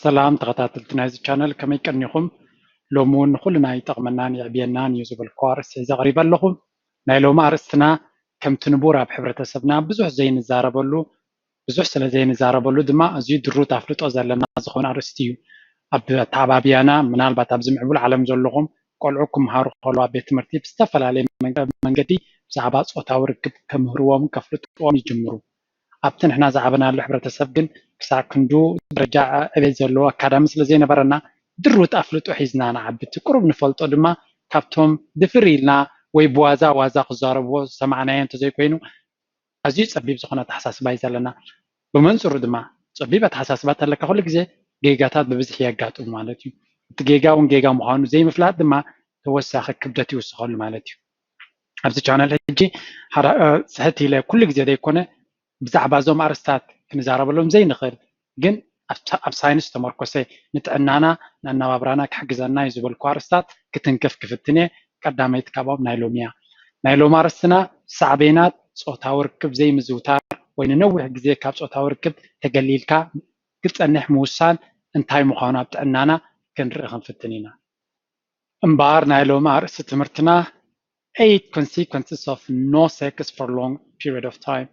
ሰላም ተኸታተልቲ ናይዚ ቻነል፣ ከመይ ቀኒኹም? ሎሚ እውን ንኹልና ይጠቕመናን የዕብየናን እዩ ዝበልኩዎ ኣርእስቲ ሒዘ ቀሪበ ኣለኹ። ናይ ሎሚ ኣርእስትና ከምቲ ንቡር ኣብ ሕብረተሰብና ብዙሕ ዘይንዛረበሉ፣ ብዙሕ ስለ ዘይንዛረበሉ ድማ ኣዝዩ ድሩት ኣፍልጦ ዘለና ዝኾነ ኣርእስቲ እዩ። ኣብ ኣተዓባብያና፣ ምናልባት ኣብዚ ምዕቡል ዓለም ዘለኹም ቆልዑ ክምሃሩ ከለዉ ኣብ ቤት ትምህርቲ ብዝተፈላለየ መንገ-፣ መንገዲ ብዛዕባ ጾታዊ ርክብ ከምህርዎም ከፍልጥዎም ይጅምሩ። ኣብቲ ንሕና ዝዓበናሉ ሕብረተሰብ ግን ክሳዕ ክንዱ ደረጃ ዕቤት ዘለዎ ኣካዳሚ ስለ ዘይነበረና ድሩት ኣፍልጦ ሒዝና ንዓቢ። እቲ ቁሩብ ንፈልጦ ድማ ካብቶም ድፍር ኢልና ወይ ብዋዛ ዋዛ ክዛረብዎ ዝሰማዕናዮ እንተዘይኮይኑ ኣዝዩ ጸቢብ ዝኾነ ኣተሓሳስባ እዩ ዘለና። ብመንጽሩ ድማ ጸቢብ ኣተሓሳስባ እንተለካ ኩሉ ግዜ ጌጋታት ብብዝሒ የጋጥሙ ማለት እዩ። እቲ ጌጋ እውን ጌጋ ምዃኑ ዘይምፍላጥ ድማ ተወሳኺ ክብደት ይውስኸሉ ማለት እዩ። ኣብዚ ቻነል ሕጂ ሓራ-፣ እ፣ ስሕት ኢለ ኩሉ ግዜ ዘይኮነ ብዛዕባ እዞም ኣርእስታት ክንዛረበሎም ዘይንኽእል ግን ኣብ ሳ-፣ ኣብ ሳይንስ ዝተመርኮሰ ንጥዕናና ንኣነባብራና ክሕግዘና እዩ ዝበልኩ ኣርእስታት ክትንክፍ ክፍትን እየ። ቀዳመይቲ ካብኦም ናይ ሎሚ እያ። ናይ ሎሚ ኣርእስትና ሳዕቤናት ጾታዊ ርክብ ዘይምዝውታር ወይ ንነዊሕ ግዜ ካብ ጾታዊ ርክብ ተገሊልካ ክጸንሕ ምውሳን እንታይ ምዃኑ ኣብ ጥዕናና ክንርኢ ክንፍትን ኢና። እምበኣር ናይ ሎሚ ኣርእስቲ ትምህርትና eight consequences of no sex for long period of time፣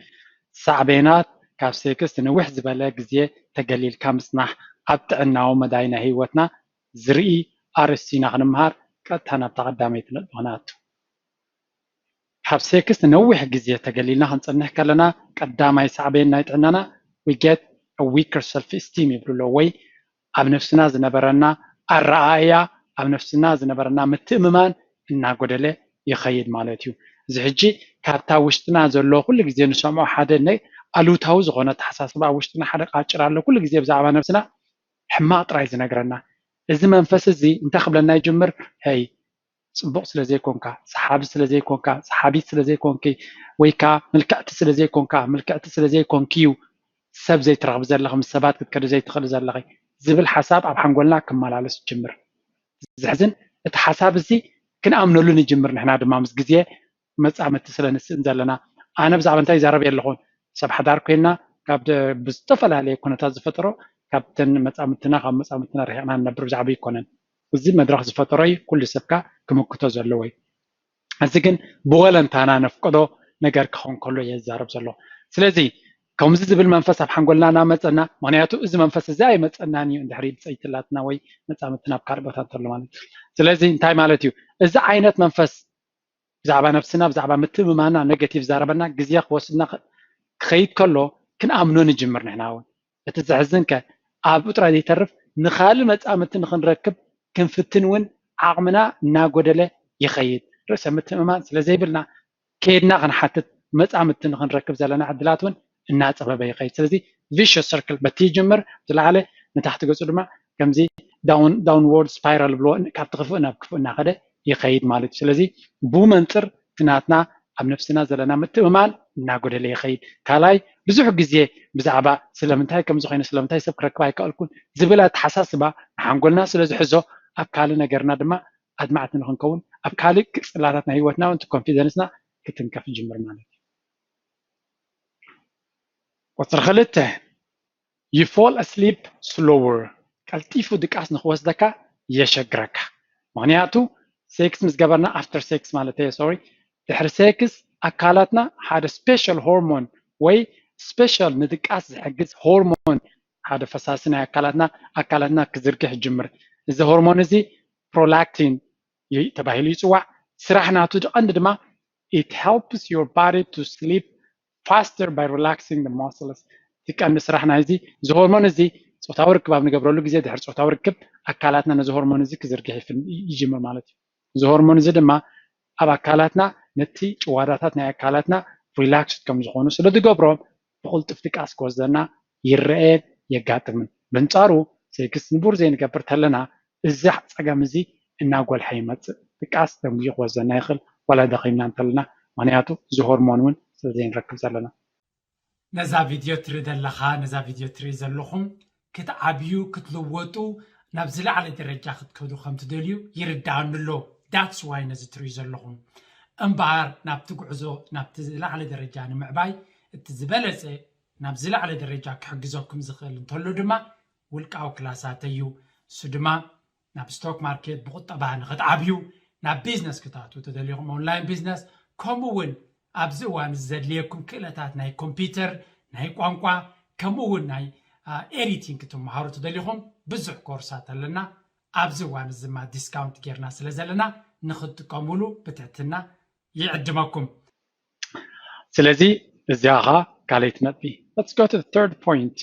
ሳዕቤናት ካብ ሴክስ ንንውሕ ዝበለ ግዜ ተገሊልካ ምጽናሕ ኣብ ጥዕናዊ መዳይ ናይ ህይወትና ዝርኢ ኣርእስቲ ኢና ክንምሃር ቀጥታ ናብታ ቀዳመይቲ ነጥቢ ክንኣቱ። ካብ ሴክስ ንነዊሕ ግዜ ተገሊልና ክንጸንሕ ከለና ቀዳማይ ሳዕቤን ናይ ጥዕናና we get a weaker self esteem ይብሉ ኣለዉ፣ ወይ ኣብ ነፍስና ዝነበረና ኣረኣእያ፣ ኣብ ነፍስና ዝነበረና ምትእምማን እናጎደለ ይኸይድ ማለት እዩ። እዚ ሕጂ ካብታ ውሽጥና ዘሎ ኩሉ ግዜ ንሰምዖ ሓደ ናይ ኣሉታዊ ዝኾነ ኣተሓሳስባ ኣብ ውሽጥና ሓደ ቃጭር ኣሎ፣ ኩሉ ግዜ ብዛዕባ ነፍስና ሕማቕ ጥራይ ዝነግረና። እዚ መንፈስ እዚ እንታይ ክብለና ይጅምር? ሄይ፣ ጽቡቕ ስለ ዘይኮንካ፣ ሰሓቢ ስለ ዘይኮንካ፣ ሰሓቢት ስለ ዘይኮንኪ፣ ወይ ከኣ ምልክዕቲ ስለ ዘይኮንካ፣ ምልክዕቲ ስለ ዘይኮንኪ እዩ ሰብ ዘይትረኽቢ ዘለኺ፣ ምስ ሰባት ክትከዲ ዘይትኽእሊ ዘለኺ ዝብል ሓሳብ ኣብ ሓንጎልና ክመላለስ ይጅምር። ዘሕዝን፣ እቲ ሓሳብ እዚ ክንኣምነሉ ንጅምር። ንሕና ድማ ምስ ግዜ መጻምድቲ ስለ ንስእን ዘለና፣ ኣነ ብዛዕባ እንታይ ይዛረብ የለኹን፣ ሰብ ሓዳር ኮይንና ካብ ደ-፣ ብዝተፈላለየ ኩነታት ዝፈጠሮ ካብተን መጻምድትና፣ ካብ መጻምድትና ርሒቕና ንነብር ብዛዕባ ኣይኮነን። እዚ መድረኽ ዝፈጠሮ እዩ፣ ኩሉ ሰብ ከኣ ክምክቶ ዘለዎ እዩ። እዚ ግን ብወለንታና ነፍቅዶ ነገር ክኸውን ከሎ እየ ዝዛረብ ዘለኹ። ስለዚ ከምዚ ዝብል መንፈስ ኣብ ሓንጎልና እናመጸና፣ ምኽንያቱ እዚ መንፈስ እዚ ኣይመጸናን እዩ እንድሕሪ ብጸይትላትና ወይ መጻምድትና ኣብ ካልእ ቦታ እንተሎ ማለት እዩ። ስለዚ እንታይ ማለት እዩ? እዚ ዓይነት መንፈስ ብዛዕባ ነብስና፣ ብዛዕባ ምትእምማንና ኔጌቲቭ ዘረበና ግዜ ክወስድና ክ-፣ ክኸይድ ከሎ ክንኣምኖ ንጅምር ንሕና እውን። እቲ ዘሕዝን ከ ኣብኡ ጥራይ ዘይተርፍ ንኻልእ መጻምድቲ ንኽንረክብ ክንፍትን እውን ዓቕምና እናጎደለ ይኸይድ። ርእሰ ምትእምማን ስለ ዘይብልና ከይድና ክንሓትት መጻምድቲ ንኽንረክብ ዘለና ዕድላት እውን እናጸበበ ይኸይድ። ስለዚ ቪሽየስ ሰርክል በቲ ይጅምር ዝለዓለ ንታሕቲ ገጹ ድማ ከምዚ ዳውን፣ ዳውንዎርድ ስፓይራል ብሎ ካብቲ ክፉእ ናብ ክፉእ እናኸደ ይኸይድ ማለት እዩ። ስለዚ ብመንጽር እቲ ናትና ኣብ ነፍስና ዘለና ምትእምማን እናጎደለ ይኸይድ። ካልኣይ ብዙሕ ግዜ ብዛዕባ ስለምንታይ ከምዚ ኮይነ ስለምንታይ ሰብ ክረክብ ኣይከኣልኩን ዝብል ኣተሓሳስባ ንሓንጎልና ስለ ዝሕዞ ኣብ ካልእ ነገርና ድማ ኣድማዕቲ ንኽንከውን ኣብ ካልእ ጽላታት ናይ ህይወትና እውን እቲ ኮንፊደንስና ክትንከፍ ይጅምር ማለት እዩ። ቁጽሪ ክልተ you fall asleep slower ቀልጢፉ ድቃስ ንኽወስደካ የሸግረካ። ምኽንያቱ ሴክስ ምስ ገበርና ኣፍተር ሴክስ ማለት እየ ሶሪ ድሕሪ ሴክስ ኣካላትና ሓደ ስፔሻል ሆርሞን ወይ ስፔሻል ንድቃስ ዝሕግዝ ሆርሞን ሓደ ፈሳሲ ናይ ኣካላትና ኣካላትና ክዝርግሕ ይጅምር። እዚ ሆርሞን እዚ ፕሮላክቲን ተባሂሉ ይፅዋዕ። ስራሕ ናቱ ቀንዲ ድማ it helps your body to sleep faster by relaxing the muscles። እቲ ቀንዲ ስራሕ ናይዚ እዚ ሆርሞን እዚ ፆታዊ ርክብ ኣብ ንገብረሉ ግዜ ድሕሪ ፆታዊ ርክብ ኣካላትና ነዚ ሆርሞን እዚ ክዝርግሕ ይጅምር ማለት እዩ። እዚ ሆርሞን እዚ ድማ ኣብ ኣካላትና ነቲ ጭዋዳታት ናይ ኣካላትና ሪላክስድ ከም ዝኾኑ ስለ ዝገብሮም ብቕልጡፍ ድቃስ ክወስደና ይረኤን የጋጥምን። ብንጻሩ ሴክስ ንቡር ዘይንገብር ተለና እዚ ጸገም እዚ እናጎልሐ ይመጽእ። ድቃስ ደንጉዩ ክወስደና ይኽእል ዋላ ደኺምና እንተለና፣ ምኽንያቱ እዚ ሆርሞን እውን ስለ ዘይንረክብ ዘለና። ነዛ ቪድዮ ትርኢ ዘለኻ፣ ነዛ ቪድዮ ትርኢ ዘለኹም ክትዓብዩ፣ ክትልወጡ፣ ናብ ዝለዓለ ደረጃ ክትከዱ ከም ትደልዩ ይርድኣኒ ኣሎ። That's why ነዚ ትርእዩ ዘለኹም። እምበኣር ናብቲ ጉዕዞ ናብቲ ዝለዓለ ደረጃ ንምዕባይ እቲ ዝበለጸ ናብ ዝለዓለ ደረጃ ክሕግዘኩም ዝኽእል እንተሎ ድማ ውልቃዊ ክላሳት እዩ። እሱ ድማ ናብ ስቶክ ማርኬት ብቁጠባ ንክትዓብዩ፣ ናብ ቢዝነስ ክትኣትዉ ተደሊኹም ኦንላይን ቢዝነስ፣ ከምኡ እውን ኣብዚ እዋን እዚ ዘድልየኩም ክእለታት ናይ ኮምፒውተር፣ ናይ ቋንቋ፣ ከምኡ እውን ናይ ኤዲቲንግ ክትመሃሩ ተደሊኹም ብዙሕ ኮርሳት ኣለና። ኣብዚ እዋን እዚ ድማ ዲስካውንት ጌርና ስለ ዘለና ንክትጥቀሙሉ ብትሕትና ይዕድመኩም። ስለዚ እዚኣ ኸዓ ካልኣይቲ ነጥቢ። Let's go to the third point.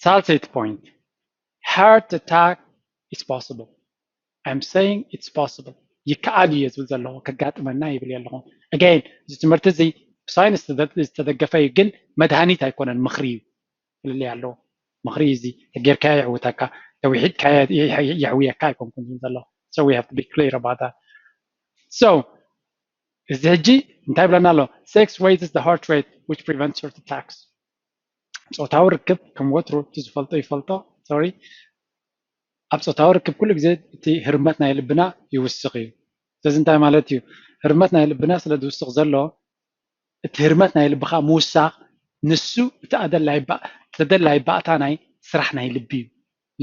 ሳልሰይቲ point. Heart attack is possible. I'm saying it's possible. ይከኣል እዩ ዝብል ዘለኹ፣ ከጋጥመና ይብል ኣለኹ። Again፣ እዚ ትምህርቲ እዚ ብሳይንስ ዝተደገፈ እዩ፣ ግን መድሃኒት ኣይኮነን፣ ምኽሪ እዩ። ፍልልይ ኣለዎ። ምኽሪ እዩ እዚ። ተጌርካዮ የዕውተካ፣ ተዊሒድካዮ የሕውየካ ኣይኮንኩን ዝብል ዘለኹ። So we have to be clear about that. So እዚ ሕጂ እንታይ ይብለና ኣሎ? Sex raises the heart rate, which prevents heart attacks. ጾታዊ ርክብ ከም ወትሩ እቲ ዝፈልጦ ይፈልጦ፣ ሶሪ፣ ኣብ ጾታዊ ርክብ ኩሉ ግዜ እቲ ህርመት ናይ ልብና ይውስኽ እዩ። ስለዚ እንታይ ማለት እዩ? ህርመት ናይ ልብና ስለ ዝውስኽ ዘሎ፣ እቲ ህርመት ናይ ልብኻ ምውሳኽ ንሱ እቲ ኣደላይ ባእ-፣ ተደላይ ባእታ ናይ ስራሕ ናይ ልቢ እዩ።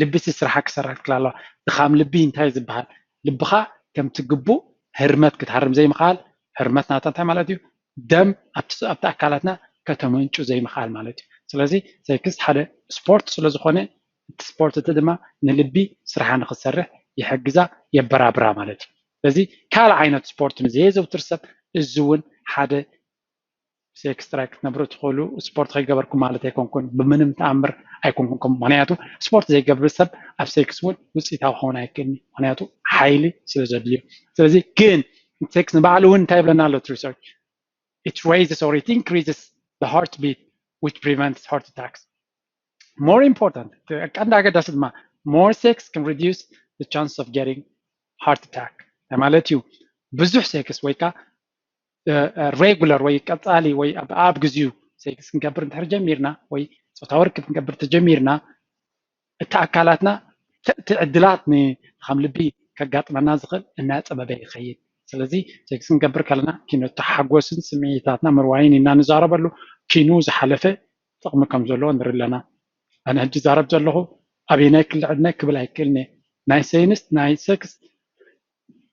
ልቢ እቲ ስራሓ ክሰርሕ ክላ ኣለዋ። ድኻም ልቢ እንታይ ዝበሃል? ልብኻ ከምቲ ግቡእ ህርመት ክትሃርም ዘይምኽኣል፣ ህርመት ናታ እንታይ ማለት እዩ? ደም ኣብቲ፣ ኣብቲ ኣካላትና ከተመንጩ ዘይምኽኣል ማለት እዩ። ስለዚ ሴክስ ሓደ ስፖርት ስለ ዝኾነ፣ እቲ ስፖርት እቲ ድማ ንልቢ ስራሓ ንክሰርሕ ይሕግዛ፣ የበራብራ ማለት እዩ። ስለዚ ካልእ ዓይነት ስፖርት ንዘየዘውትር ሰብ እዚ እውን ሓደ ሴክስ ጥራይ ክትነብሩ ትኽእሉ። ስፖርት ከይገበርኩም ማለት ኣይኮንኩን፣ ብምንም ተኣምር ኣይኮንኩን። ከም ምኽንያቱ ስፖርት ዘይገብር ሰብ ኣብ ሴክስ እውን ውፅኢታዊ ክኸውን ኣይክእልኒ፣ ምኽንያቱ ሓይሊ ስለ ዘድልዮ። ስለዚ ግን ሴክስ ንባዕሉ እውን እንታይ ይብለና ኣሎ እቲ ሪሰርች? It raises or it increases the heartbeat, which prevents heart attacks. More important, ቀንዲ ኣገዳሲ ድማ, more sex can reduce the chance of getting heart attack። ማለት እዩ ብዙሕ ሴክስ ወይ ከዓ ሬጉለር ወይ ቀጻሊ ወይ ኣብ፣ ኣብ ግዚኡ ሴክስ ክንገብር እንድሕር ጀሚርና ወይ ጾታዊ ርክብ ክንገብር ተጀሚርና፣ እቲ ኣካላትና ተ-፣ እቲ ዕድላት ን-፣ ከም ልቢ ከጋጥመና ዝኽእል እናጸበበ ይኸይድ። ስለዚ ሴክስ ክንገብር ከለና ኪኖ ተሓጎስን ስምዒታትና ምርዋይን ኢና ንዛረበሉ። ኪኑ ዝሓለፈ ጥቕሚ ከም ዘለዎ ንርኢ ኣለና። ኣነ ሕጂ ዛረብ ዘለኹ ኣበየናይ ክሊ ዕድመ ክብል ኣይክእልን እየ። ናይ ሴንስ፣ ናይ ሴክስ፣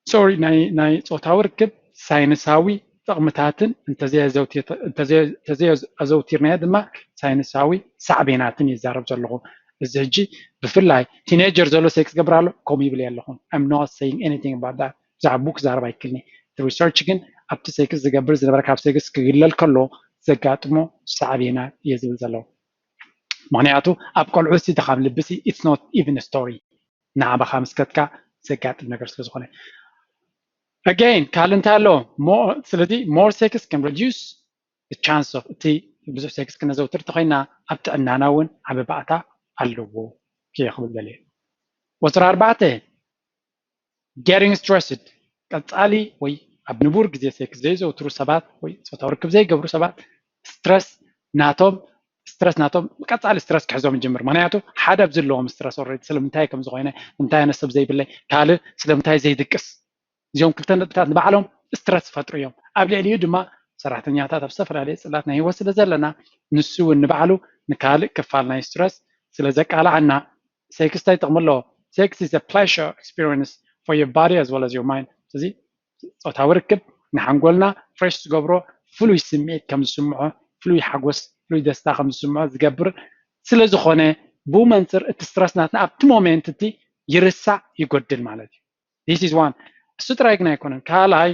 ሶሪ፣ ናይ፣ ናይ ጾታዊ ርክብ ሳይንሳዊ ጥቕምታትን እንተዘየዘውቲ-፣ እንተዘየ-፣ እንተዘየኣዘውቲርናዮ ድማ ሳይንሳዊ ሳዕቤናትን ይዛረብ ዘለኹ። እዚ ሕጂ ብፍላይ ቲኔጀር ዘሎ ሴክስ ገብር ኣሎ ከምኡ ይብል ኣለኹ። I'm not saying anything about that። ብዛዕባ ክዛረብ ኣይክልኒ። እቲ ሪሰርች ግን ኣብቲ ሴክስ ዝገብር ዝነበረ ካብ ሴክስ ክግለል ከሎ ዘጋጥሞ ሳዕቤናት እየ ዝብል ዘለኹ። ምኽንያቱ ኣብ ቆልዑ ሲ ድኻም ልቢ ሲ it's not even a story። ንዓባኻ ምስ ከድካ ዘጋጥም ነገር ስለ ዝኾነ። Again፣ ካልእ እንታይ ኣሎ? More፣ ስለዚ more sex can reduce the chance of፣ እቲ ብዙሕ ሴክስ ክነዘውትር ተኾይና ኣብ ጥዕናና እውን ዓቢ ባእታ ኣለዎ እየ ክብል ደልየ። ቁጽሪ ኣርባዕተ፣ getting stressed፣ ቀጻሊ ወይ ኣብ ንቡር ግዜ ሴክስ ዘይዘውትሩ ሰባት ወይ ጾታዊ ርክብ ዘይገብሩ ሰባት ስትረስ ናቶም፣ ስትረስ ናቶም ቀጻሊ ስትረስ ክሕዞም ይጅምር። ምኽንያቱ ሓደ ኣብዚ ኣለዎም ስትረስ ኦልሬዲ፣ ስለምንታይ ከም ዝኾነ፣ ንምንታይ ኣነ ሰብ ዘይብለይ፣ ካልእ ስለምንታይ ዘይድቅስ፣ እዚኦም ክልተ ነጥብታት ንባዕሎም ስትረስ ዝፈጥሩ እዮም። ኣብ ልዕሊኡ ድማ ሰራሕተኛታት ኣብ ዝተፈላለየ ጽላት ናይ ህይወት ስለ ዘለና፣ ንሱ እውን ንባዕሉ ንካልእ ክፋል ናይ ስትረስ ስለ ዘቃልዓና፣ ሴክስ እንታይ ጥቕሚ ኣለዎ? Sex is a pleasure experience for your body as well as your mind። ስለዚ ጾታዊ ርክብ ንሓንጎልና ፍሬሽ ዝገብሮ፣ ፍሉይ ስምዒት ከም ዝስምዖ፣ ፍሉይ ሓጎስ፣ ፍሉይ ደስታ ከም ዝስምዖ ዝገብር ስለ ዝኾነ፣ ብኡ መንጽር እቲ ስትረስ ናትና ኣብቲ ሞሜንት እቲ ይርሳዕ፣ ይጎድል ማለት እዩ። This is one። እሱ ጥራይ ግን ኣይኮነን። ካልኣይ፣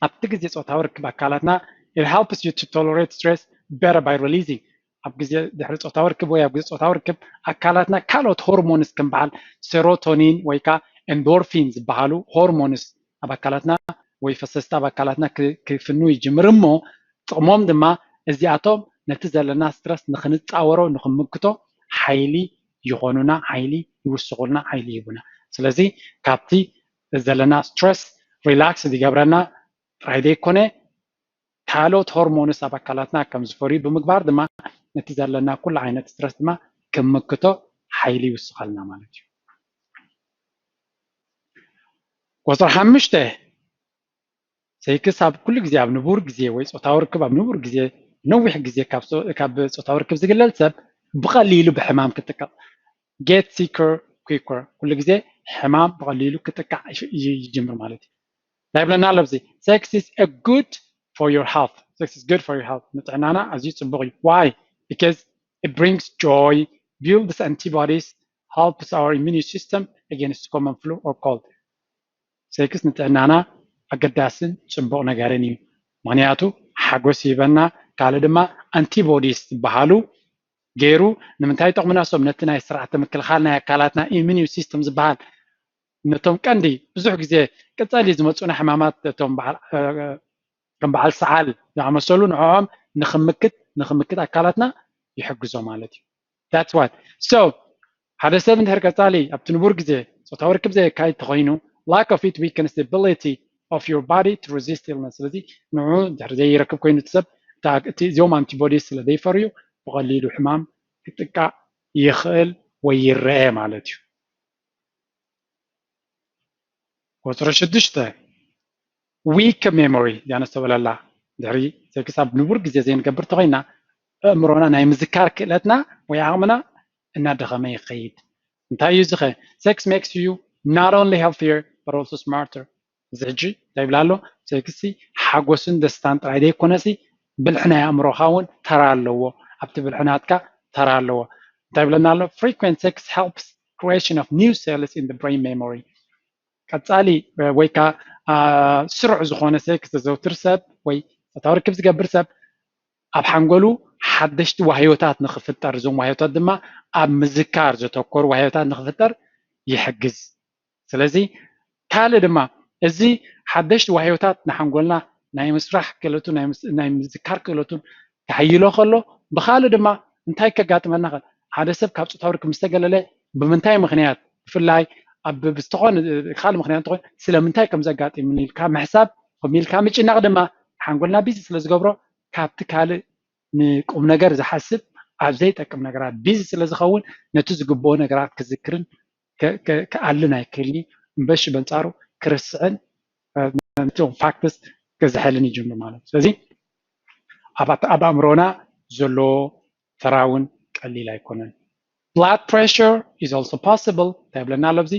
ኣብቲ ግዜ ጾታዊ ርክብ ኣካላትና it helps you to tolerate stress better by releasing፣ ኣብ ግዜ ድሕሪ ጾታዊ ርክብ ወይ ኣብ ግዜ ጾታዊ ርክብ ኣካላትና ካልኦት ሆርሞንስ ከም በዓል ሴሮቶኒን ወይ ከዓ ኤንዶርፊን ዝበሃሉ ሆርሞንስ ኣብ ኣካላትና ወይ ፈሰስቲ ኣብ ኣካላትና ክ-፣ ክፍኑ ይጅምር እሞ፣ ጥቕሞም ድማ እዚኣቶም ነቲ ዘለና ስትረስ ንኽንጻወሮ፣ ንኽንምክቶ ሓይሊ ይኾኑና፣ ሓይሊ ይውስኹልና፣ ሓይሊ ይህቡና። ስለዚ ካብቲ ዘለና ስትረስ ሪላክስ ዝገብረና ጥራይ ዘይኮነ፣ ካልኦት ሆርሞንስ ኣብ ኣካላትና ከም ዝፈርዩ ብምግባር ድማ ነቲ ዘለና ኩሉ ዓይነት ስትረስ ድማ ክምክቶ ሓይሊ ይውስኸልና ማለት እዩ። ቁጽሪ ሓሙሽተ፣ ሴክስ ኣብ ኩሉ ግዜ፣ ኣብ ንቡር ግዜ ወይ ጾታዊ ርክብ ኣብ ንቡር ግዜ ነዊሕ ግዜ ካብ ጾታዊ ርክብ ዝግለል ሰብ ብቐሊሉ ብሕማም ክጥቀቕ፣ get sicker quicker፣ ኩሉ ግዜ ሕማም ብቐሊሉ ክጥቃዕ ይጅምር ማለት እዩ። እንታይ ይብለና ኣሎ ኣብዚ? Sex is a good for your health. Sex is good for your health. ንጥዕናና ኣዝዩ ጽቡቕ እዩ። Why? Because it brings joy, builds antibodies, helps our immune system against common flu or cold. ሴክስ ንጥዕናና ኣገዳስን ጽቡቕ ነገርን እዩ። ምኽንያቱ ሓጎስ ይህበና። ካልእ ድማ ኣንቲቦዲስ ዝበሃሉ ገይሩ ንምንታይ ይጠቕሙና? ሶም ነቲ ናይ ስርዓተ ምክልኻል ናይ ኣካላትና ኢሚኒን ሲስተም ዝበሃል ነቶም ቀንዲ ብዙሕ ግዜ ቀጻሊ ዝመፁና ሕማማት እቶም ከም በዓል ሰዓል ዝኣመሰሉ ንዕኦም ንክምክት ንክምክት ኣካላትና ይሕግዞ ማለት እዩ። That's what. So ሓደ ሰብ እንድሕር ቀጻሊ ኣብቲ ንቡር ግዜ ጾታዊ ርክብ ዘየካይድ ተኮይኑ lack of it weakens the ability of your body to resist illness። ስለዚ ንዑ እንድሕር ዘይረክብ ኮይኑ እቲ ሰብ እዚኦም ኣንቲቦዲስ ስለ ዘይፈርዩ ብቐሊሉ ሕማም ክጥቃእ ይኽእል ወይ ይረአ ማለት እዩ። ቁፅሪ ሽዱሽተ weak memory እዚኣ ነስተውዕለላ። ድሕሪ ሴክስ ኣብ ንቡር ግዜ ዘይንገብር ተኮይና ኣእምሮና ናይ ምዝካር ክእለትና ወይ ዓቕምና እናደኸመ ይኸይድ። እንታይ እዩ ዝኸ? Sex makes you not only healthier but also smarter። እዚ ሕጂ እንታይ ይብላ ኣሎ? ሴክስ ሓጎስን ደስታን ጥራይ ዘይኮነሲ ብልሒ ናይ ኣእምሮኻ እውን ተራ ኣለዎ። ኣብቲ ብልሒ ናትካ ተራ ኣለዎ። እንታይ ይብለና ኣሎ? Frequent sex helps creation of new cells in the brain memory። ቀጻሊ ወይ ከዓ ስሩዕ ዝኾነ ሴክስ ዘዘውትር ሰብ ወይ ጾታዊ ርክብ ዝገብር ሰብ ኣብ ሓንጎሉ ሓደሽቲ ዋህዮታት ንክፍጠር፣ እዞም ዋህዮታት ድማ ኣብ ምዝካር ዘተኮሩ ዋህዮታት ንክፍጠር ይሕግዝ። ስለዚ ካልእ ድማ እዚ ሓደሽቲ ዋህዮታት ንሓንጎልና ናይ ምስራሕ ክእለቱ ናይ ምዝካር ክእለቱን ከሕይሎ ከሎ ብካልእ ድማ እንታይ ከጋጥመና ኽእል? ሓደ ሰብ ካብ ጾታዊ ርክብ ምስ ተገለለ ብምንታይ ምኽንያት ብፍላይ ኣብ ብዝተኾነ ካልእ ምኽንያት እንተኾይኑ ስለምንታይ ከም ዘጋጢሙኒ ኢልካ ምሕሳብ ከምኡ ኢልካ ምጭናቕ ድማ ሓንጎልና ቢዚ ስለ ዝገብሮ ካብቲ ካልእ ንቁም ነገር ዝሓስብ ኣብ ዘይጠቅም ነገራት ቢዚ ስለ ዝኸውን ነቲ ዝግብኦ ነገራት ክዝክርን ክኣልን ኣይክእልኒ እምበሺ በንጻሩ ክርስዕን ነቶም ፋክትስ ክዝሕልን ይጅምር ማለት እዩ። ስለዚ ኣብ ኣእምሮና ዘለዎ ተራ እውን ቀሊል ኣይኮነን። Blood pressure is also possible እንታይ ይብለና ኣሎ ኣብዚ?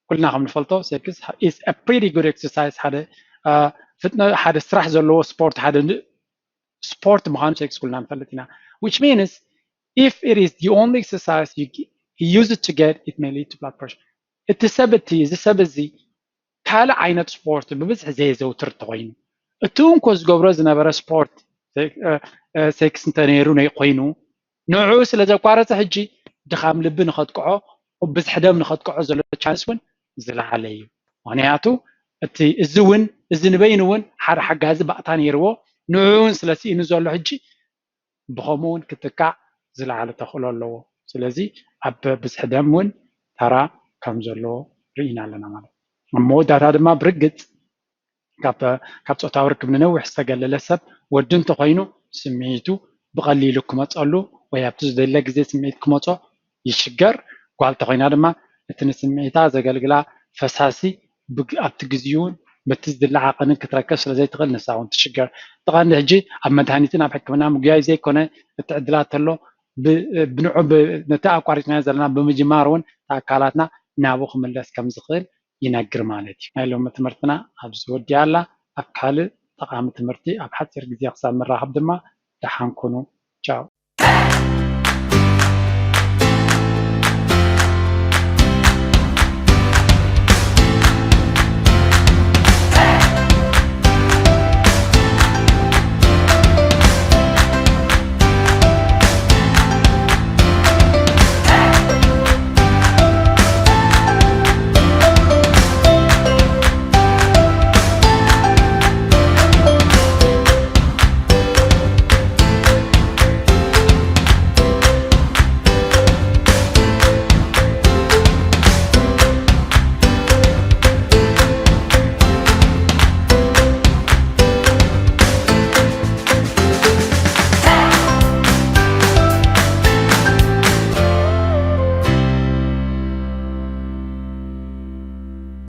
ኩልና ከም ንፈልጦ ሴክስ is a pretty good exercise ሓደ ፍጥነ ሓደ ስራሕ ዘለዎ ስፖርት ሓደ ስፖርት ምዃኑ ሴክስ ኩልና ንፈልጥ ኢና። Which means if it is the only exercise you use it to get it may lead to blood pressure። እቲ ሰብ እቲ እዚ ሰብ እዚ ካልእ ዓይነት ስፖርት ብብዝሒ ዘየዘውትር እንተኾይኑ እቲ እንኮ ዝገብሮ ዝነበረ ስፖርት ሴክስ እንተነይሩ ኮይኑ ንዕኡ ስለ ዘቋረፀ ሕጂ ድኻም ልቢ ንኸጥቅዖ ብዝሒ ደም ንኸጥቅዖ ዘሎ ቻንስ እውን ዝለዓለ እዩ። ምክንያቱ እቲ እዚ እውን እዚ ንበይኑ እውን ሓደ ሓጋዚ ባእታ ነይርዎ ንዕኡ እውን ስለ ስኢኑ ዘሎ ሕጂ ብኸምኡ እውን ክትካእ ዝለዓለ ተኽእሎ ኣለዎ። ስለዚ ኣብ ብዝሒ ደም እውን ተራ ከም ዘለዎ ርኢና ኣለና ማለት እዩ። ኣብ መወዳእታ ድማ ብርግፅ ካብ ጾታዊ ርክብ ንነዊሕ ዝተገለለ ሰብ ወዲ እንተኾይኑ ስምዒቱ ብቐሊሉ ክመፀሉ ወይ ኣብቲ ዝደለ ግዜ ስምዒት ክመፆ ይሽገር። ጓል እንተኾይና ድማ እቲ ንስምዒታ ዘገልግላ ፈሳሲ ኣብቲ ግዜኡን በቲ ዝድለ ዓቐንን ክትረክብ ስለ ዘይትኽእል ንሳ እውን ትሽገር። እቲ ቀንዲ ሕጂ ኣብ መድሃኒትን ኣብ ሕክምና ምጉያይ ዘይኮነ እቲ ዕድላት ተሎ ብንዑ ነቲ ኣቋሪፅናዮ ዘለና ብምጅማር እውን ኣካላትና ናብኡ ክምለስ ከም ዝኽእል ይነግር ማለት እዩ። ናይ ሎሚ ትምህርትና ኣብዚ ወዲኣ ኣላ። ኣብ ካልእ ጠቓሚ ትምህርቲ ኣብ ሓፂር ግዜ ክሳብ ንራኸብ ድማ ደሓን ኩኑ።